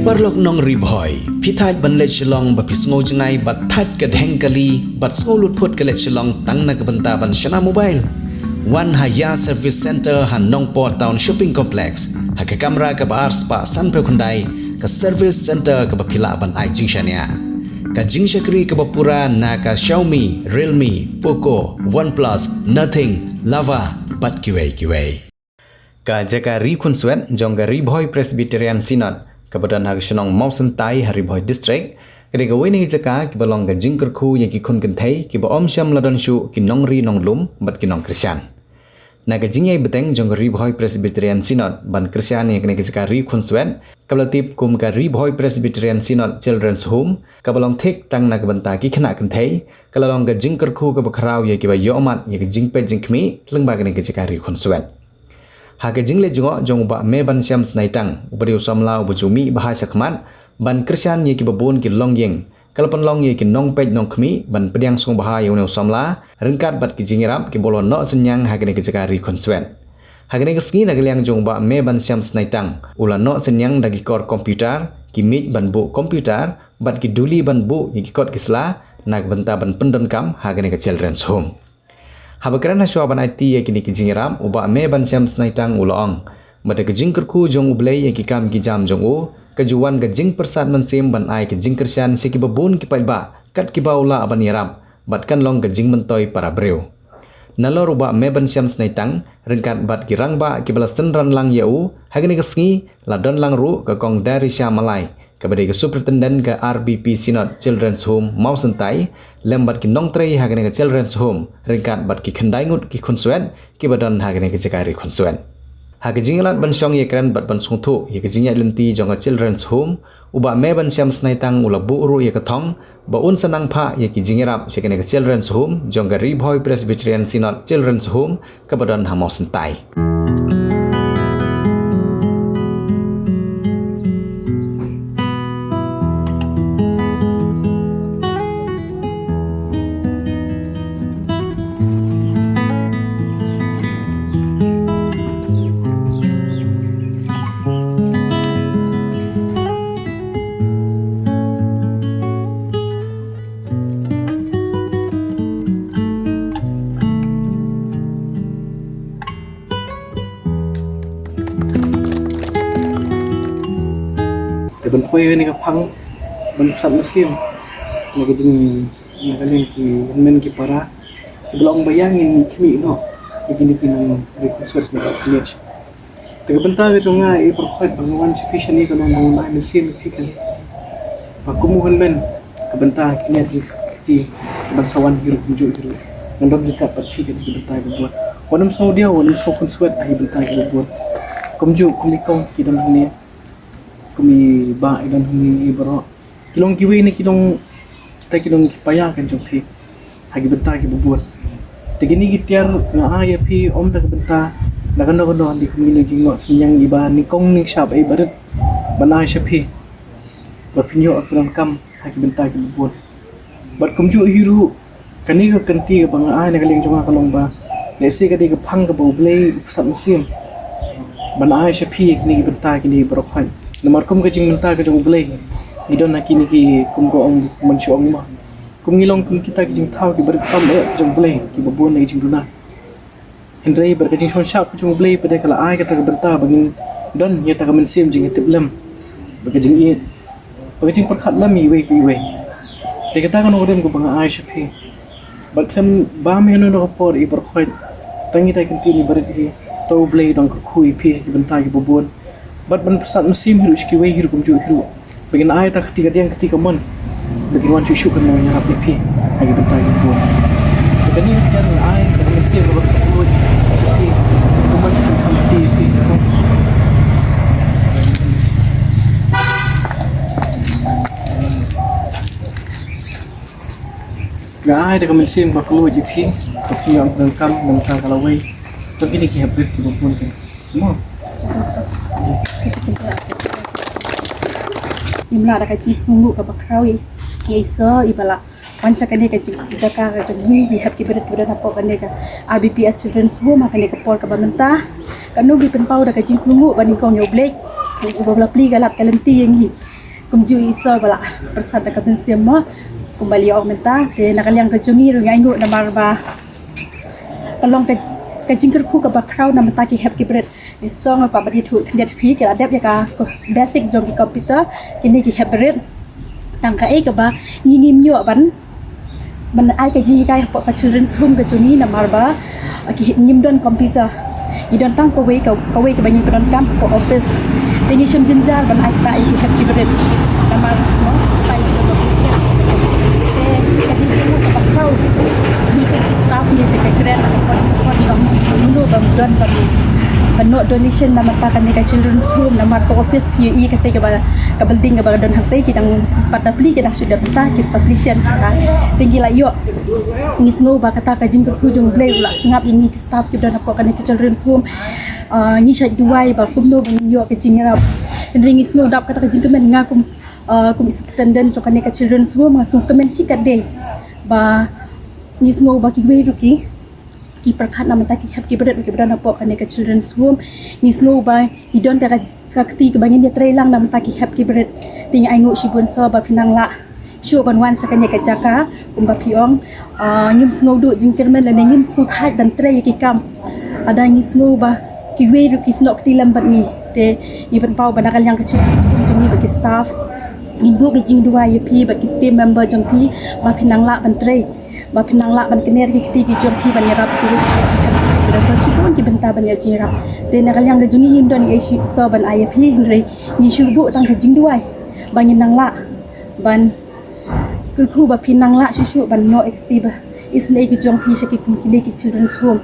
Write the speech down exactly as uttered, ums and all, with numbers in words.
Paralok nong Ri Bhoi, phi thait ban leit shillong ba phi sngew jngai bad thait ka dheng kali bad sngew lut phut ka leit shillong tang na ka bynta ban shna mobile? Wan ha Ïa Service Center ha Nongpoh Town Shopping Complex, ha ka kamra kaba ar spah sanphew khyndai, ka service center kaba phi lah ban ai jingshaniah. Ka jingshakri kaba pura na ka Xiaomi, Realme, Poco, OnePlus, Nothing, Lava bad kiwei kiwei. Ka jaka ri khunswet jong ka Ri Bhoi Presbyterian Synod kaba don ha ka shnong Mawsyntai ha Ri Bhoi District, ka dei kawei na ki jaka kiba long ka jingkyrkhu ïa ki khun kynthei kiba ym shym la don shuh ki nongri nonglum bad ki nongkyrshan. Na ka jingïai bteng jong ka Ri Bhoi Presbyterian Synod ban kyrshan ïa kane ka jaka ri khunswet, kaba la tip kum ka Ri Bhoi Presbyterian Synod Children's Home, kaba long thik tang na ka bynta ki khynnah kynthei, ka la long ka jingkyrkhu kaba khraw ïa kiba ïohmad ïa ka jingpeit jingkhmih lyngba kane ka jaka ri khunswet. Ha ka jingleit jngoh jong u Bah Mebansiam Snaitang, uba dei u samla uba ju mih bha shakhmat ban kyrshan ïa kiba bun ki longïing, ka la pynlong ïa ki nongpeit nongkhmih ban pdiang sngewbha ïa une u samla ryngkat bad ki jingïarap kiba u la noh synñiang ha kane ka jaka ri khunswet. Ha kane ka sngi, na ka liang jong u Bah Mebansiam Snaitang, u la noh synñiang da ki kor computer, ki miej ban buh computer bad ki duli ban buh ïa ki kot ki sla na ka bynta ban pyndonkam ha kane ka Children's Home. Haba kren ha shuwa ban aiti ïa kine ki jingïarap, u Bah Mebansiam Snaitang u la ong ba da ka jingkyrkhu jong U Blei ïa ki kam ki jam jong u, ka ju wan ka jingpyrsad mynsiem ban ai ka jingkyrshan sha kiba bun ki paidbah kat kiba u lah ban ïarap, bad kan long ka jingmyntoi para briew. Nalor u Bah Mebansiam Snaitang ryngkat bad ki rangbah kiba la synran lang ïa u ha kane ka sngi, la don lang ruh ka Kong Darisha Malai, kaba dei ka Superintendent ka R B P Synod Children's Home Mawsyntai, lem bad ki nongtrei ha kane ka Children's Home ryngkat bad ki khyndai ngut ki khunswet kiba don ha kane ka jaka ri khunswet. Ha ka jingïalad ban shong ïakren bad ban sngewthuh ïa ka jingïaid lynti jong ka Children's Home, u Bah Mebansiam Snaitang u la buh ruh ïa ka thong ba un sa nang phah ïa ki jingïarap sha kane ka Children's Home jong ka Ri Bhoi Presbyterian Synod Children's Home kaba don ha Mawsyntai. Te ban poi ha kane ka phang ban pyrsad mynsiem na ka jing, na ka liang ki hynmen ki para kiba la ong ba ïa ngin khmih noh ïa kine ki nongri khunswet na ka khlieh. Te ka bynta ka jong nga, i Baroh Khoit, ba nga wan sha phi shane ka long ba ngan ai mynsiem ïa phi kane. Ba kum u hynmen, ka bynta kine ki kti ban sa wan hi ruh kumjuh hi ruh, ngan don ryngkat bad phi kane ka bynta kaba bun. Wat nym sngew diaw, wat nym sngew khunswet ha ki bynta kiba bun. Kumjuh kum i kong ki don hangne, kum i bah i don hangne, i baroh, ki long kiwei na ki long, kita ki long ki paia kan jong phi ha ki bynta kiba bun. Te kine ki tiar nga ai ïa phi ym da ka bynta da kano kano, hynrei kum kine ki nongnoh synñiang, iba nyngkong nyngshap, iba rit ban ai sha phi, ba phin ïoh ka donkam ha ki bynta kiba bun. Bad kumjuh hi ruh, kane ka kynti kaba nga ai na ka liang jong nga ka long ba lehse ka dei ka phang kaba U Blei u pyrsad mynsiem ban ai sha phi ïa kine ki bynta kine, i Baroh Khoit. Namar kum ka jingbynta ka jong U Blei, ngi don ha kine ki, kum ka ong, man shu ong ma, kum ngi long kum kita ki jingthaw kiba rit tam eh ka jong U Blei, kiba bun na ki jingduna. Hynrei bad ka jingsngewsih ka jong U Blei pat de ka la ai kata ka bynta ba ngin don ïa kata ka mynsiem jingïatiplem bad ka jingïeit bad ka jingpyrkhat lem iwei pa iwei. Te kata ka nongrim kaba nga ai sha phi. Bad khlem ba mynno ka por, i Baroh Khoit, tang ïa kita ki ktien iba rit hi, to U Blei u dang kyrkhu ïa phi ha ki bynta kiba bun. Bad ban pyrsad mynsiem hi ruh sha kiwei hi ruh kumjuh hi ruh, ba kin ai kata ka kti kadiang, ka kti kamon, ba kin wan shuh shuh kan nang ïarap ïa phi ha ki bynta kiba bun. Te kane ka kti nga ai, kata ka mynsiem kaba kyrkhu ïa phi, kumon ka kti ïa phi. Nga ai da ka mynsiem ba kylluid ïa phi, ba phi ïoh ka donkam na ka bynta ka lawei jong kine ki hapdeng kiba bun kane. Mo. Ngim lah da ka jingsngewnguh kaba khraw ïa, ïa i Sir, iba la wan sha kane ka jing, jaka ka jong ngi, ïa ki hep ki barit kiba don hapoh kane ka R B P S Children's Home ha kane ka por kaba mynta. Kano ngi pynpaw da ka jingsngewnguh ba nyngkong ïa U Blei uba la plie ka lad ka lynti ïa ngi. Kumjuh i Isor ba la pyrsad da ka mynsiem mo, kumba la ïa ong mynta, te na ka liang ka jong ngi ruh ngi ainguh namar ba ka long ka, ka jingkyrkhu kaba khraw na bynta ki hep ki barit. Ngi sngewbha ban ïathuh khyndiat phi, ki la dep ïa ka basic jong ki computer, kine ki hep barit. Tang kaei kaba ngi ngim ïoh ban, ban ai ka jinghikai hapoh ka children's home ka jong ngi namar ba, ah, ki ngim don computer. Ngi don tang kawei ka, kawei kaba ngi pyndonkam hapoh office. Te ngi shem jynjar ban ai kata ïa ki hep ki barit. Namar, no, sai ki barit. Te ka jingsngew kaba khraw, ngi kum ki staff ngi sha ka kren, ba mano ba don ba, ba noh donation na bynta kane ka children's home, namar ka office ki ïohi kata kaba, ka building kaba don hangtei, ki dang pat da plie, ki dang shu dep mynta, ki sufficient kata. Te ngi la ïoh, ngi sngew ba kata ka jingkyrkhu jong U Blei u la sngap ïa ngi ki staff kiba don hapoh kane ka children's home. Ah, ngi shait duwai ba kumno ba ngin ïoh ka jingïarap. Hynrei ngi sngew dap kata ka jingkmen, nga kum, ah, kum i superintendent jong kane ka children's home, nga sngewkmen shikatdei ba ngi sngew ba kiwei ruh ki, ki pyrkhat na bynta ki hep ki barit kiba don hapoh kane ka children's home. Ngi sngew ba ngi don ka, ka kti kaba ngin ïatreilang na bynta ki hep ki barit. Te ngi ainguh shibun Isor ba phin nang lah shuh ban wan sha kane ka jaka, kumba phi ong. Ah, ngim sngew duh jingkyrmen lane ngim sngew thait ban trei ïa ki kam. Lada ngi sngew ba kiwei ruh ki snoh kti lem bad ngi. Te ngi pynpaw ba na ka liang ka children's home jong ngi bad ki staff, ngin buh ka jingduwai ïa phi bad ki team member jong phi ba phin nang lah ban trei, ba phin nang lah ban kner ki kti ki jong phi ban ïarap ki, ki hep ki barit. Shibun ki bynta ban ïoh jingïarap. Te na ka liang ka jong ngi ngim don ei ei shuh ban ai ïa phi, hynrei ngi shu buh tang ka jingduwai ba ngin nang lah ban kyrkhu ba phin nang lah shuh shuh ban noh ïa ka kti ba isynei ki jong phi sha ki kum kine ki children's home.